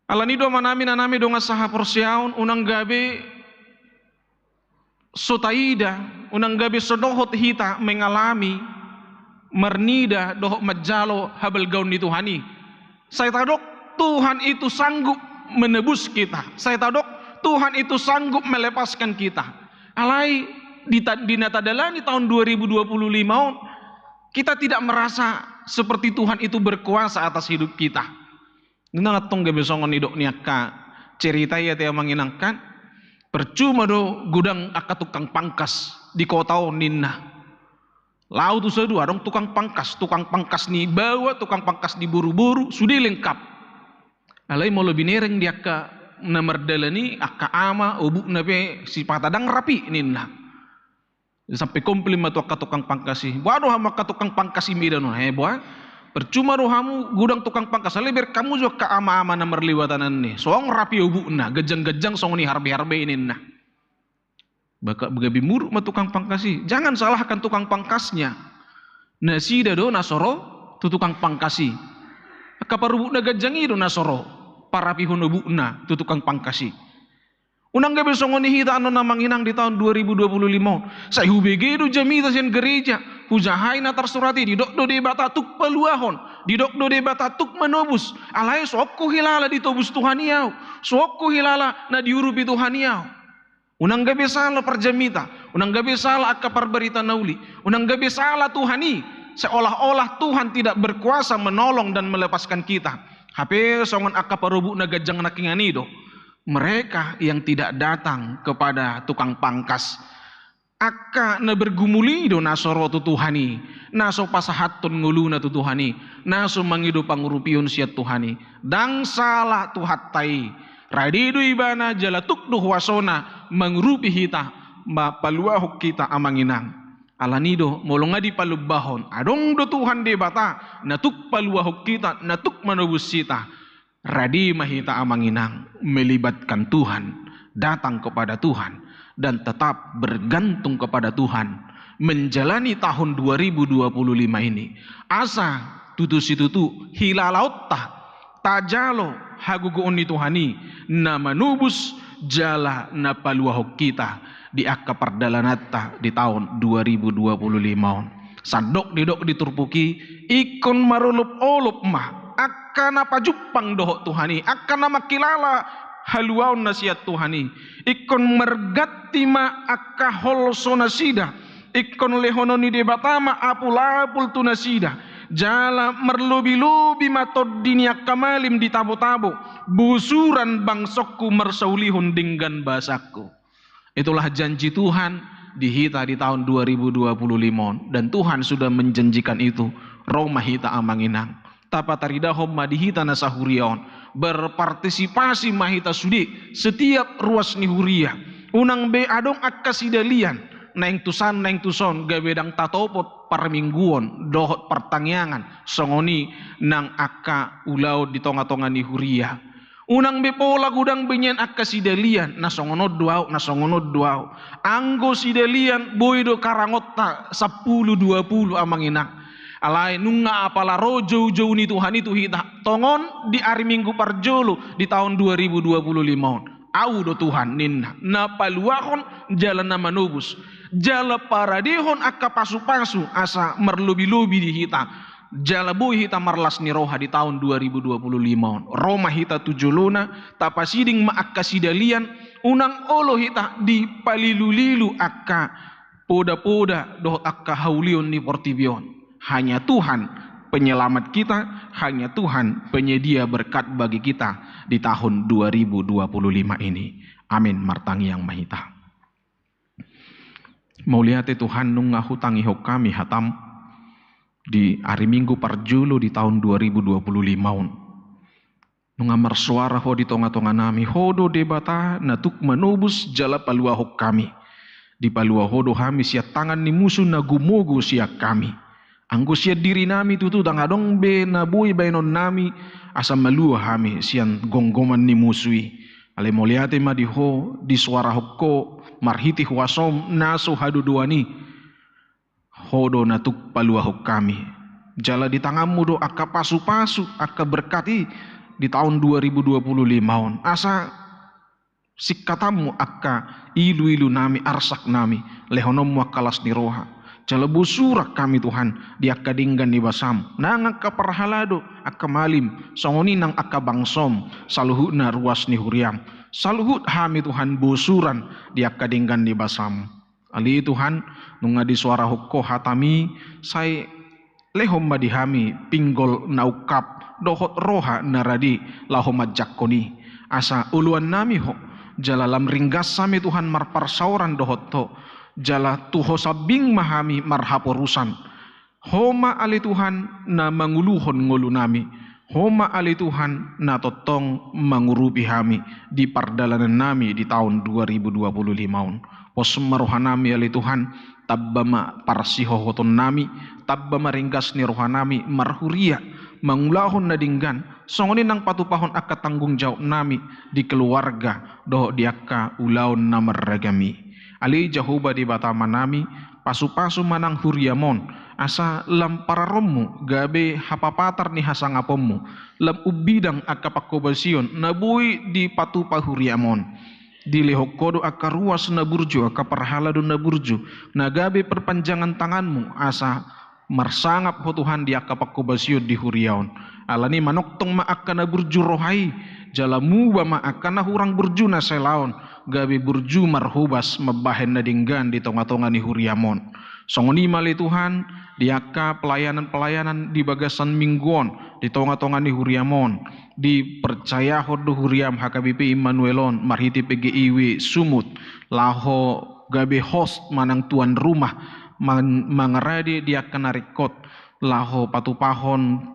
Ala ni i do, amanami, inanami, dongan sahaporseaon, unang gabe so taida, unang gabe so dohot hita mengalami marnida dohot manjalo habalgaon ni Tuhan i. Sai tadok Tuhan itu sanggup menebus kita. Sai tadok Tuhan itu sanggup melepaskan kita. Alai di ta-, di na tadalani tahun dua ribu dua puluh lima on, kita tidak merasa seperti Tuhan itu berkuasa atas hidup kita. Nunga antong gabe songon nidok ni angka cerita i ate, amang inang, kan? Percuma do godang angka tukang pangkas di kota on, ninna. Laho tu sadua adong tukang pangkas, tukang pangkas ni baoa, tukang pangkas ni boruboru, sude lengkap. Alai molo binereng di angka na mardalan i, angka ama, obukna pe sipata ndang rap i, ninna. Sampe komplain ma tu angka tukang pangkas i. Boha do hamu angka tukang pangkas i, medan on, he, boha? Percuma do hamu godang tukang pangkas, alai bereng hamu jo angka ama-ama na marlewatan an i. So adong rap i obukna, ganjang-ganjang songon i, harbei-harbei, ninna. Baka gabe muruk ma tukang pangkas i. Jangan salahkan tukang pangkasnya. Nasida do na so ro tu tukang pangkas i. Angka parobukna ganjang i do na so ro parapihon obukna tu tukang pangkas i. Unang gabe songon i hita annon, amang inang, di tahun dua ribu dua puluh lima on. Sai hubege do jamita sian gereja, hujahai na tarsurat i, didok do Debata tuk paluahon, didok do Debata tuk manobus. Alai so adong huhilala ditobus Tuhan i ahu, so adong huhilala na diurupi Tuhan i ahu. Unang gabe sala parjamita, unang gabe sala angka parbarita na uli, unang gabe sala Tuhan i, seolah-olah Tuhan tidak berkuasa menolong dan melepaskan kita. Hape songon angka parobukna ganjang nangkiningan i do. Mereka yang tidak datang kepada tukang pangkas. Angka na bergumul i do na so ro tu Tuhan i, na so pasahathon ngoluna tu Tuhan i, na so mangido pangurupion sian Tuhan i. Ndang sala Tuhanta i. Rade do Ibana jala tuk do huasona mangurupi hita, ma-, paluahon hita, amang inang. Ala ni i do, molo nga dipalumbahon, adong do Tuhan Debata na tuk paluahon hita, na tuk manobus hita. Rade ma hita, amang inang, melibatkan Tuhan, datang kepada Tuhan, dan tetap bergantung kepada Tuhan menjalani tahun dua ribu dua puluh lima ini. Asa tutu situtu hilalaonta tajalo hagogoon ni Tuhan i na manobus jala na paluahon hita di angka pardalananta di tahun dua ribu dua puluh lima on. Sandok didok di turpuk i, ingkon marolopolop ma angka na pajumpang dohot Tuhan i, angka na mangkilala haluaon na sian Tuhan i, ingkon marganti ma angka holso nasida, ingkon lehonon ni Debata ma apulapul tu nasida, jala marlobilobi ma tondi ni angka malim di tabotabo, bosuran bangsongku marsaulihon denggan basangku. Itulah janji Tuhan di hita di tahun dua ribu dua puluh lima on, dan Tuhan sudah menjanjikan itu. Ro ma hita amang inang, tapataridahon ma di hita na sahuria on, berpartisipasi ma hita sude setiap ruas ni huria. Unang be adong angka sidalian naeng tusan naeng tuson gabe ndang tatopot parmingguon dohot partangiangan, songon i nang angka ulaon di tongatonga ni huria. Unang be pola godang be nian angka sidalian, na songon on do ahu, na songon on do ahu. Anggo sidalian boi do karangonta sampulu dua pulu amang inang. Alai nunga apala ro joujou ni Tuhan i tu hita tongon di ari Minggu parjolo di tahun dua ribu dua puluh lima on. Ahu do Tuhan ninna, na paluahon jala na manobus, jala paradehon angka pasupasu asa marlobilobi di hita, jala boi hita marlas ni roha di tahun dua ribu dua puluh lima on. Ro ma hita tu jolona, tapasiding ma angka sidalian, unang olo hita dipalilulilu angka podapoda dohot angka haulion ni portibi on. Hanya Tuhan penyelamat kita, hanya Tuhan penyedia berkat bagi kita di tahun dua ribu dua puluh lima ini. Amin. Martangiang ma hita. Mauliate Tuhan, nunga hutangihon hami hatam di ari Minggu parjolo di tahun dua ribu dua puluh lima on. Nunga marsoara Ho di tongatonganami. Ho do Debata na tuk manobus jala paluahon hami. Dipaluah Ho do hami sian tangan ni musu na gumogo sian hami. Anggo sian dirinami tutu ndang adong be na boi baenonnami asa malua hami sian gomgoman ni musu i. Alai mauliate ma di Ho, disoarahon Ho marhite huasom na so hadodoan i. Ho do na tuk paluahon hami. Jala di tanganmu do angka pasupasu, angka berkat i di tahun dua ribu dua puluh lima on. Asa singkatanmu angka iluilunami, arsaknami, lehononmu angka las ni roha. Jala bosuran hami Tuhan di angka denggan ni basam. Nang angka parhalado, angka malim, songon i nang angka bangsom, saluhutna ruas ni huriam. Saluhut hami Tuhan bosuran di angka denggan ni basam. Ale Tuhan, nunga disoarahon Ho hatami, sai lehon ma di hami pinggol na ungkap dohot roha na rade laho manjangkon i. Asa oloannami Ho, jala lam ringgas hami Tuhan marparsaoran dohot Ho, jala tu Ho sambing ma hami marhaporusan. Ho ma ale Tuhan na manguluhon ngolunami. Ho ma ale Tuhan na tongtong mangurupi hami di pardalanannami di taon dua ribu dua puluh lima on. Pos ma rohanami ale Tuhan, tamba ma parsihohotonnami, tamba ma ringgas ni rohanami marhuria, mangulahon na denggan, songon i nang patupahon angka tanggung jawabnami di keluarga dohot di angka ulaon na marragam i. Ale Jahowa Debata Amanami, pasupasu ma nang huriam on, asa lam pararonmu gabe hapapatar ni hasangaponmu, lam umbidang angka panghobasion na boi dipatupa huriam on. Dilehon Ho do angka ruas na burju, angka parhalado na burju, na gabe perpanjangan tanganmu, asa marsangap Ho Tuhan di angka panghobasion di huria on. Alani manongtong ma angka na burju roha i, jala muba ma angka na hurang burju na selaon, gabe burju marhobas mambahen na denggan di tongatonga ni huriam on. Songon i ma ale Tuhan, di angka pelayanan-pelayanan di bagasan minggu on, di tongatonga ni huriam on, dipercayahon do huriam H K B P Immanuel on, marhite P G I W Sumut, laho gabe host manang tuan rumah, man-, mangarade di angka na ringkot, laho patupahon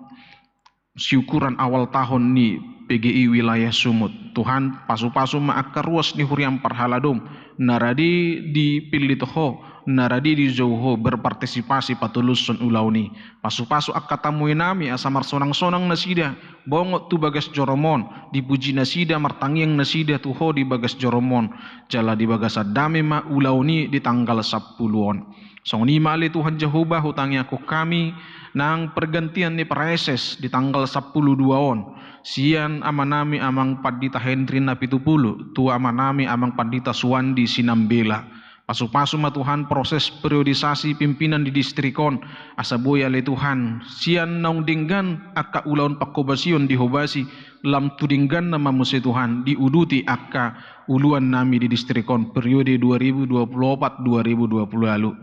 siukuran awal tahun ni P G I wilayah Sumut. Tuhan, pasupasu ma angka ruas ni huriam parhaladom, na rade dipillit Ho, na rade dijou Ho berpartisipasi patulushon ulaon i. Pasupasu angka tamuenami asa marsonang-sonang nasida, bongot tu bagas joroM on, dipuji nasida, martangiang nasida tu Ho di bagas joroM on, jala di bagasan dame ma ulaon i di tanggal sampulu on. Songon i ma ale Tuhan Jahowa, hutangiangkon hami nang pergantian ni praeses di tanggal sampulu dua on, sian amanami Amang Pandita Henry Napitupulu tu amanami Amang Pandita Suwandi Sinambela. Pasupasu ma Tuhan proses periodisasi pimpinan di distrik on, asa boi ale Tuhan, sian naung denggan angka ulaon pangkobasion dihobasi, lam tu dengganna ma muse Tuhan diuduti angka uluannami di distrik on periode dua ribu dua puluh opat dua ribu dua puluh ualu.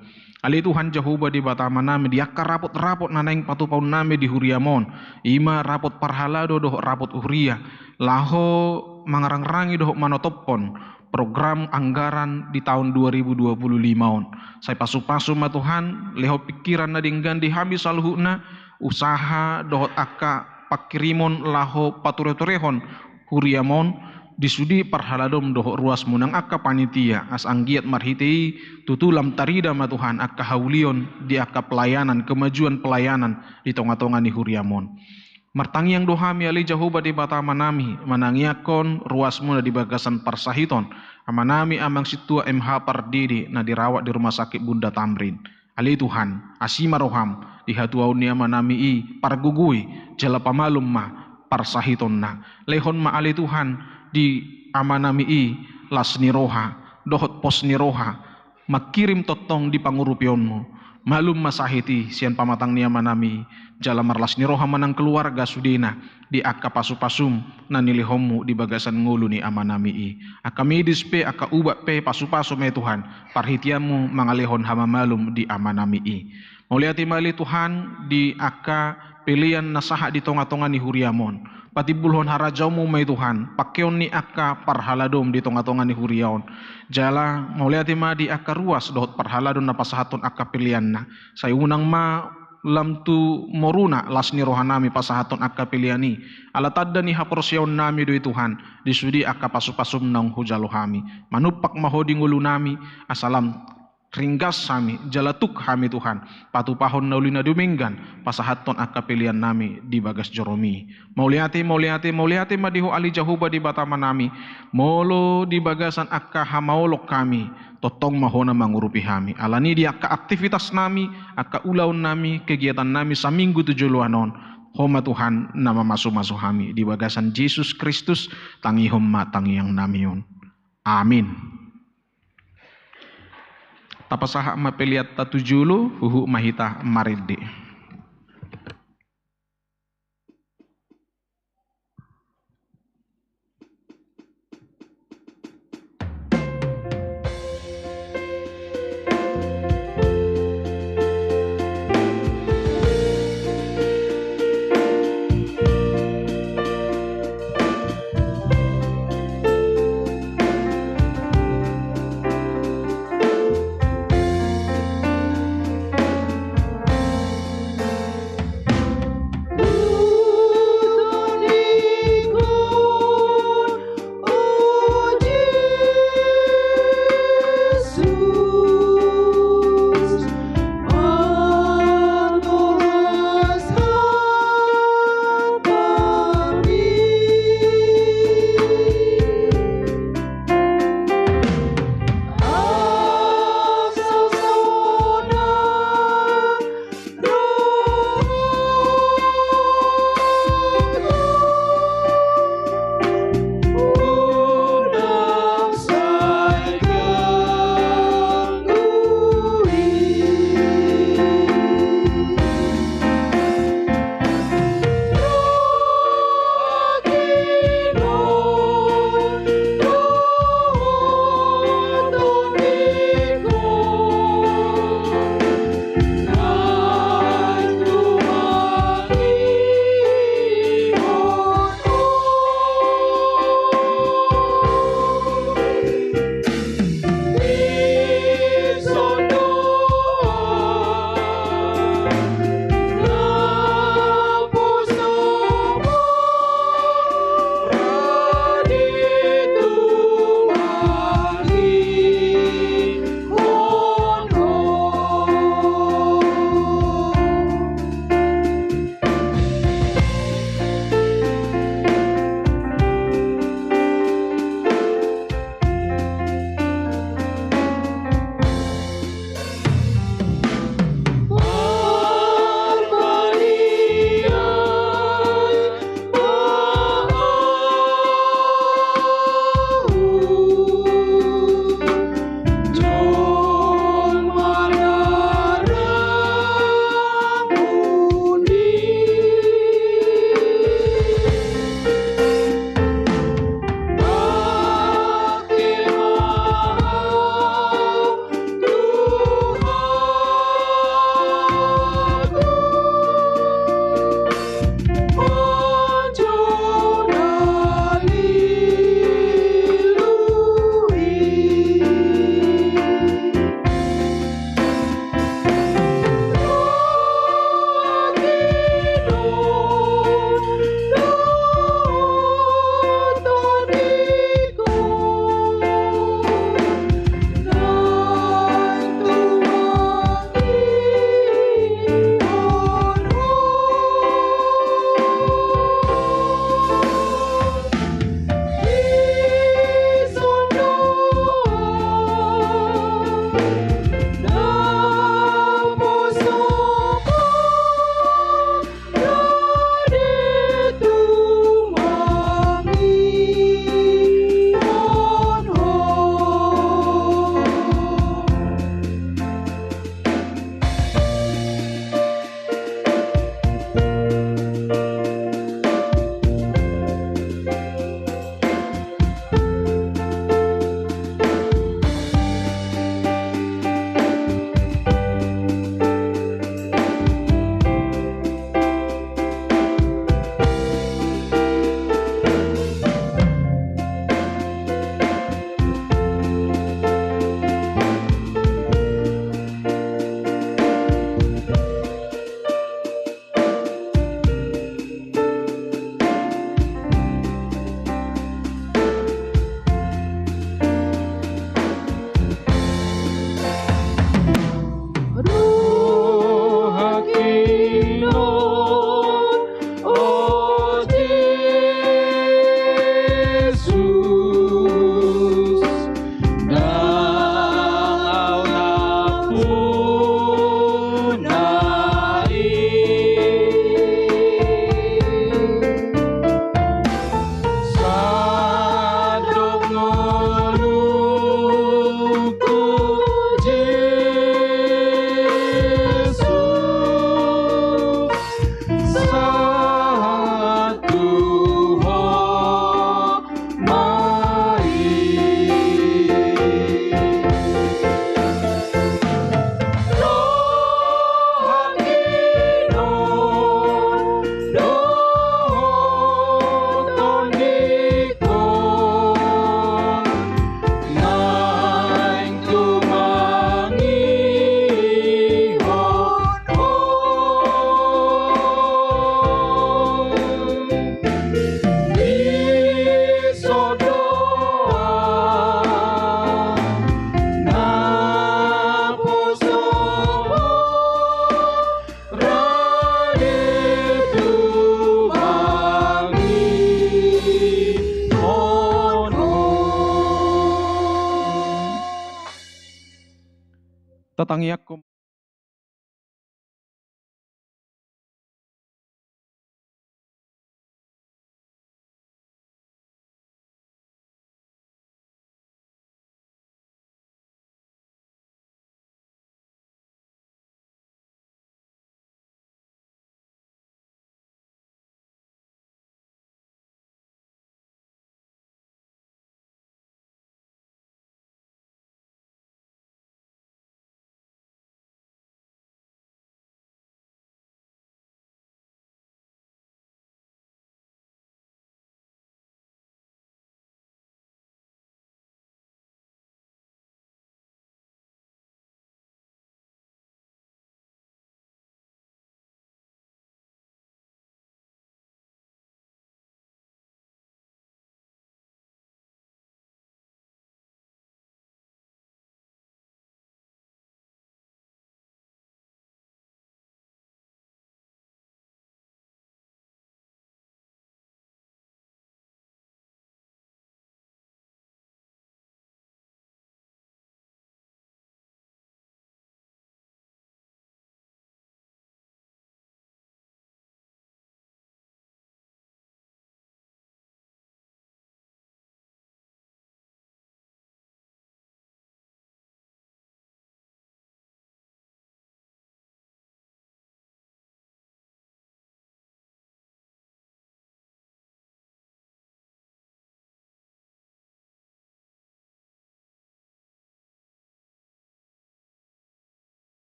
Ale Tuhan Jahowa Debata Amanami, di angka rapot-rapot na naeng patupaonnami di huriaM on, i ma rapot parhalado dohot rapot huria, laho mangarangrangi dohot manotophon program anggaran di taon dua ribu dua puluh lima on. Sai pasupasu ma Tuhan, lehon pingkiran na denggan di hami saluhutna, usaha dohot angka pangkirimon laho patureturehon huriaM on, di sude parhaladoM dohot ruasMu nang angka panitia, asa anggiat marhite i tutu lam tarida ma Tuhan angka haulion di angka pelayanan, kemajuan pelayanan di tonga-tonga ni huriaM on. Martangiang do hami ale Jahowa Debata Amanami, manangiangkon ruasMu na di bagasan parsahiton amanami Amang Sintua M H Pardede na dirawat di Rumah Sakit Bunda Tamrin. Ale Tuhan, asi ma rohaM di hatuaon ni amanami i, pargogoi jala pamalum ma parsahitonna. Lehon ma ale Tuhan di amanami i las ni roha dohot pos ni roha, mangkirim tongtong di pangurupionMu. Malum ma sahit i sian pamatang ni amanami i, jala marlas ni roha ma nang keluarga sudena di angka pasupasuM na nilehonMu di bagasan ngolu ni amanami i. Angka medis pe, angka ubat pe, pasupasu ma i Tuhan, parhiteanMu mangalehon hamamalum di amanami i. Mauliate ma ale Tuhan di angka pelean na sahat di tonga-tonga ni huriaM on. Patimbulhon harajaonMu ma i Tuhan, pangkeon ni angka parhaladoM di tonga-tonga ni huria on. Jala mauliate ma di angka ruas dohot parhalado na pasahathon angka peleanna. Sai unang ma lam tu moruna las ni rohanami pasahathon angka pelean i. Ala tanda ni haporseaonnami do i Tuhan, di sude angka pasupasuM naung hujalo hami. Manumpak ma Ho di ngolunami, asa lam ringgas hami, jala tuk hami Tuhan, patupahon na uli na dumenggan, pasahathon angka peleannami di bagas joroMi. Mauliate, mauliate, mauliate ma di Ho ale Jahowa Debata Amanami, molo di bagasan angka hamaolon hami, tongtong ma Ho na mangurupi hami. Alani di angka aktivitasnami, angka ulaonnami, kegiatannami saminggu tu joloan on, Ho ma Tuhan na mamasumasu hami. Di bagasan Jesus Kristus, tangihon ma tangiangnami on. Amin. Tapasahat ma peleanta tu jolo, huhut ma hita marende. Tatangiangkon.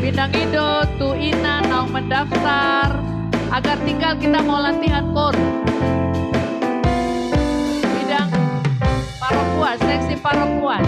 Pinangido tu ina naung mendaftar agar tinggal kita mau latihan kor. Bidang perempuan, seksi perempuan.